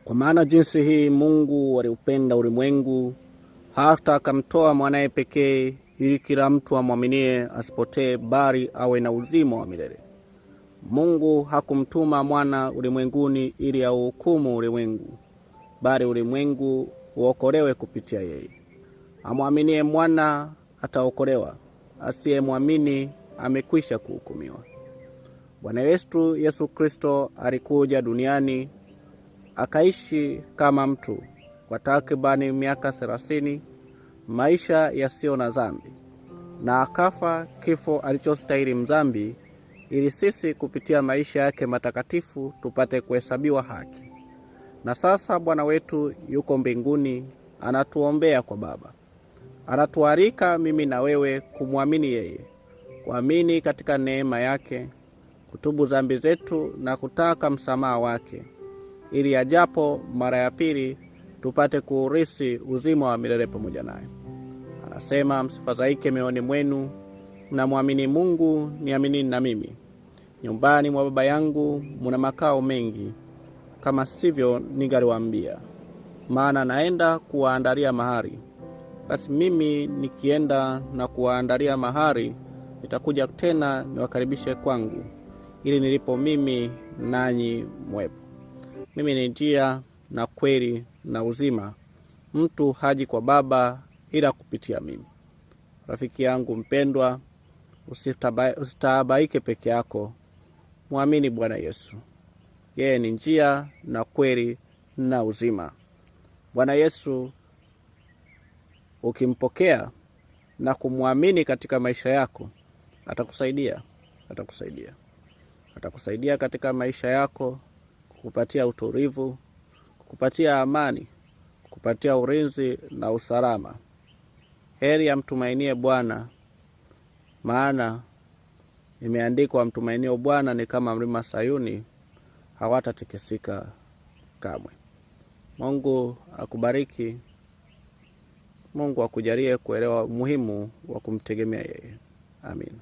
Kwa maana jinsi hii Mungu aliupenda ulimwengu hata akamtoa mwanaye pekee, ili kila mtu amwaminie asipotee, bali awe na uzima wa milele. Mungu hakumtuma mwana ulimwenguni ili auhukumu ulimwengu, bali ulimwengu uokolewe kupitia yeye. Amwaminie mwana ataokolewa, asiyemwamini amekwisha kuhukumiwa. Bwana wetu Yesu Kristo alikuja duniani akaishi kama mtu kwa takribani miaka 30, maisha yasiyo na dhambi, na akafa kifo alichostahili mzambi, ili sisi kupitia maisha yake matakatifu tupate kuhesabiwa haki. Na sasa Bwana wetu yuko mbinguni, anatuombea kwa Baba, anatualika mimi na wewe kumwamini yeye, kuamini katika neema yake, kutubu dhambi zetu na kutaka msamaha wake ili ajapo mara ya pili tupate kuurisi uzima wa milele pamoja naye. Anasema, msifadhaike mioyoni mwenu, mnamwamini Mungu, niaminini na mimi. Nyumbani mwa Baba yangu muna makao mengi, kama sivyo ningaliwaambia, maana naenda kuwaandalia mahali. Basi mimi nikienda na kuwaandalia mahali, nitakuja tena niwakaribishe kwangu, ili nilipo mimi nanyi mwepo. Mimi ni njia na kweli na uzima, mtu haji kwa Baba ila kupitia mimi. Rafiki yangu mpendwa, usitaabaike peke yako, mwamini Bwana Yesu. Yeye ni njia na kweli na uzima. Bwana Yesu ukimpokea na kumwamini katika maisha yako, atakusaidia, atakusaidia, atakusaidia katika maisha yako kukupatia utulivu, kukupatia amani, kukupatia ulinzi na usalama. Heri amtumainie Bwana, maana imeandikwa, amtumainio Bwana ni kama mlima Sayuni, hawatatikisika kamwe. Mungu akubariki. Mungu akujalie kuelewa umuhimu wa kumtegemea yeye. Amina.